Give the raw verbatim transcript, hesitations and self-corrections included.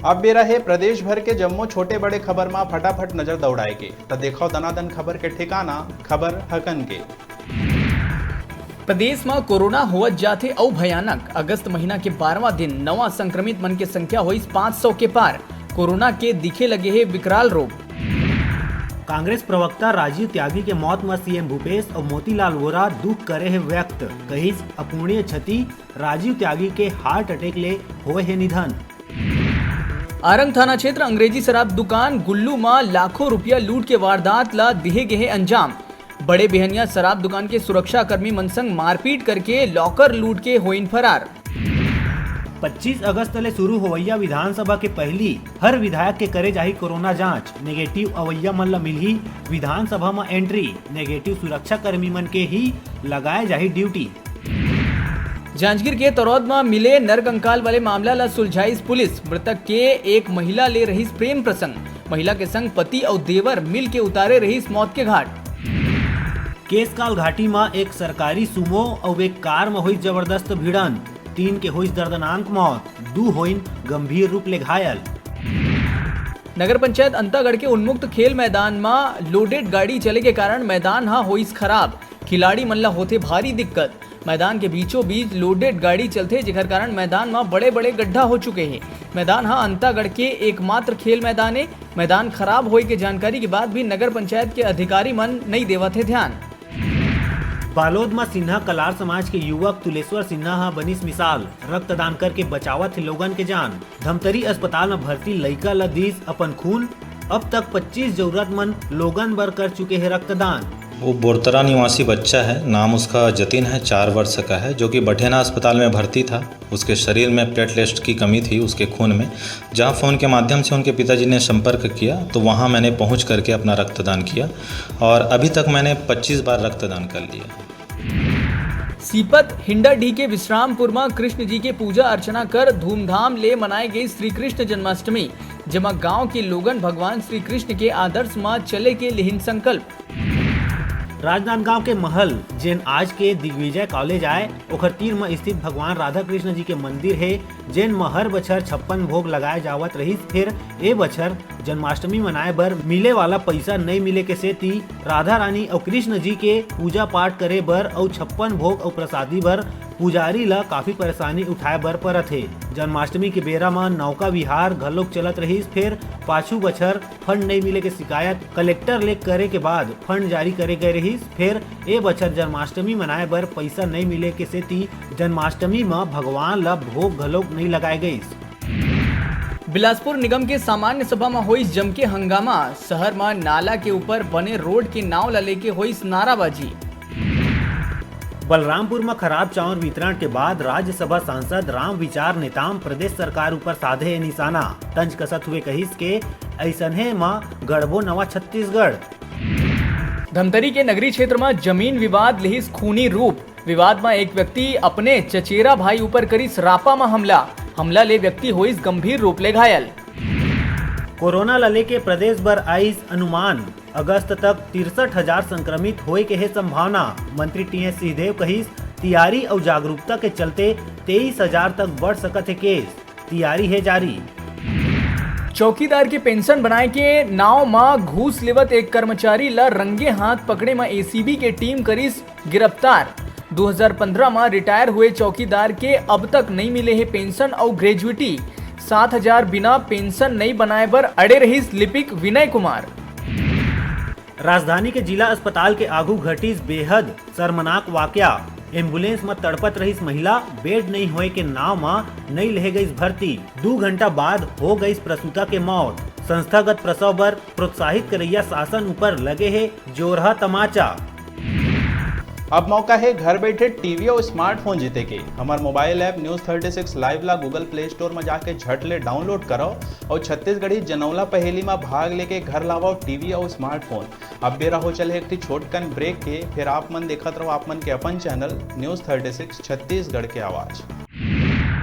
अब बेरा हे प्रदेश भर के जम्मो छोटे बड़े खबर मा फटाफट नजर दौड़ाए के। त देखव दनादन खबर के ठिकाना, खबर हकन के। प्रदेश म कोरोना होवत जात हे अउ भयानक। अगस्त महीना के बारहवां दिन नवा संक्रमित मन के संख्या होइस पाँच सौ के पार। कोरोना के दिखे लगे हे विकराल रूप। कांग्रेस प्रवक्ता राजीव त्यागी के मौत म सीएम भूपेश अउ मोतीलाल वोरा दुख करे हे व्यक्त। कहिस, अपूरणीय क्षति, राजीव त्यागी के हार्ट अटैक ले होए हे निधन। आरंग थाना क्षेत्र अंग्रेजी शराब दुकान गुल्लू म लाखों रुपया लूट के वारदात ला दिहे गे हे अंजाम। बड़े बेहनिया शराब दुकान के सुरक्षाकर्मी मन संग मारपीट करके लॉकर लूट के होइन फरार। पच्चीस अगस्त ले शुरू होवइया विधानसभा के पहली हर विधायक के करे जाही कोरोना जांच। नेगेटिव अवइया मन ल मिलही विधानसभा म एंट्री। नेगेटिव सुरक्षाकर्मी मन के ही लगाए जाही ड्यूटी। जांजगीर के तरौद म मिले नरकंकाल वाले मामला ल सुलझाइस पुलिस। मृतक के एक महिला ले रहिस प्रेम प्रसंग। महिला के संग पति अउ देवर मिल के उतारे रहिस मौत के घाट। केसकाल घाटी म एक सरकारी सुमो अउ एक कार म होइस जबरदस्त भिड़ंत। तीन के होइस दर्दनाक मौत, दू होइन गंभीर रूप ले घायल। नगर पंचायत अंतागढ़ के उन्मुक्त खेल मैदान म लोडेड गाड़ी चले के कारण मैदान ह होइस खराब। खिलाड़ी मन ला होथे भारी दिक्कत। मैदान के बीचों बीच लोडेड गाड़ी चलथे, जेकर कारण मैदान म बड़े-बड़े गड्ढा हो चुके हे। मैदान ह अंतागढ़ के एकमात्र खेल मैदान ए। मैदान खराब होए के जानकारी के बाद भी नगर पंचायत के अधिकारी मन नइ देवत हे ध्यान। बालोद म सिन्हा कलार समाज के युवक तुलेश्वर सिन्हा ह बनिस मिसाल, रक्तदान करके बचावत हे लोगन के जान। धमतरी अस्पताल म भर्ती लइका ल दीस अपन खून। अब तक पच्चीस जरूरतमंद लोगन बर कर चुके हे रक्तदान। वो बोरतरा निवासी बच्चा है, नाम उसका जतिन है, चार वर्ष का है, जो कि बठेना अस्पताल में भर्ती था। उसके शरीर में प्लेटलेट्स की कमी थी, उसके खून में। जहां फ़ोन के माध्यम से उनके पिताजी ने संपर्क किया, तो वहां मैंने पहुंच करके अपना रक्तदान किया और अभी तक मैंने पच्चीस बार रक्तदान कर लिया। सीपत हिंडाडीह के विश्रामपुर म कृष्ण जी के पूजा अर्चना कर धूमधाम ले मनाए गई श्री कृष्ण जन्माष्टमी, जेमा गांव के लोगन भगवान श्री कृष्ण के आदर्श म चले के लेहिन संकल्प। राजनांदगांव के महल, जेन आज के दिग्विजय कॉलेज आय, ओखर तीर म स्थित भगवान राधा कृष्ण जी के मंदिर हे, जेन म हर बछर छप्पन भोग लगाए जावत रहिस, फेर ए बछर जन्माष्टमी मनाए बर मिले वाला पइसा नइ मिले के सेती राधा रानी अउ कृष्ण जी के पूजा पाठ करे बर अउ छप्पन भोग अउ प्रसादी बर पुजारी ल काफी परेशानी उठाए बर परत हे। जन्माष्टमी के बेरा म नौका विहार घलोक चलत रहिस, फेर पाछू बछर फंड नइ मिले के शिकायत कलेक्टर ले करे के बाद फंड जारी करे गए रहिस। फेर ए बछर जन्माष्टमी मनाए बर पइसा नइ मिले के सेती जन्माष्टमी म भगवान ल भोग घलोक नइ लगाए गइस। बिलासपुर निगम के सामान्य सभा म होइस जमके हंगामा। शहर म नाला के ऊपर बने रोड के नाव ल लेके होइस नाराबाजी। बलरामपुर म खराब चाउर वितरण के बाद राज्यसभा सांसद रामविचार नेताम प्रदेश सरकार ऊपर साधे निशाना। तंज कसत हुए कहिस के अइसनहे म गढ़बो नवा छत्तीसगढ़। धमतरी के नगरी क्षेत्र म जमीन विवाद लेहिस खूनी रूप। विवाद म एक व्यक्ति अपने चचेरा भाई ऊपर करिस रापा म हमला। हमला ले व्यक्ति होइस गंभीर रूप ले घायल। कोरोना ल लेके प्रदेश बर आइस अनुमान, अगस्त तक तिरसठ हजार संक्रमित होए के हे संभावना। मंत्री टीएस सिंहदेव कहिस, तियारी अउ जागरूकता के चलते तेईस हजार तक बढ़ सकत हे केस, तियारी हे जारी। चौकीदार के पेंशन बनाए के नाव म घूस लेवत एक कर्मचारी ल रंगे हाथ पकड़े म एसीबी के टीम करिस गिरफ्तार। दो हज़ार पन्द्रह म रिटायर हुए चौकीदार के अब तक नइ मिले हे पेंशन अउ ग्रेजुइटी। सात हजार बिना पेंशन नइ बनाए बर अड़े रहिस लिपिक विनय कुमार। राजधानी के जिला अस्पताल के आगू घटिस बेहद शर्मनाक वाकया। एम्बुलेंस म तड़पत रहिस महिला, बेड नइ होए के नाव म नइ लेहे गइस भर्ती। दू घंटा बाद हो गइस प्रसूता के मौत। संस्थागत प्रसव बर प्रोत्साहित करइया शासन ऊपर लगे हे जोरहा तमाचा। अब मौका हे घर बैठे टीवी अउ स्मार्टफोन जीते के। हमर mobile app news thirty six live ला Google Play Store म जाके झट ले डाउनलोड करव अउ छत्तीसगढ़ी जनौला पहेली म भाग लेके घर लावव टीवी अउ स्मार्टफोन। अब बेरा हो चले एक ठी छोटकन ब्रेक के, फेर आप मन देखत रहो आप मन के अपन channel news thirty six Chhattisgarh के आवाज़।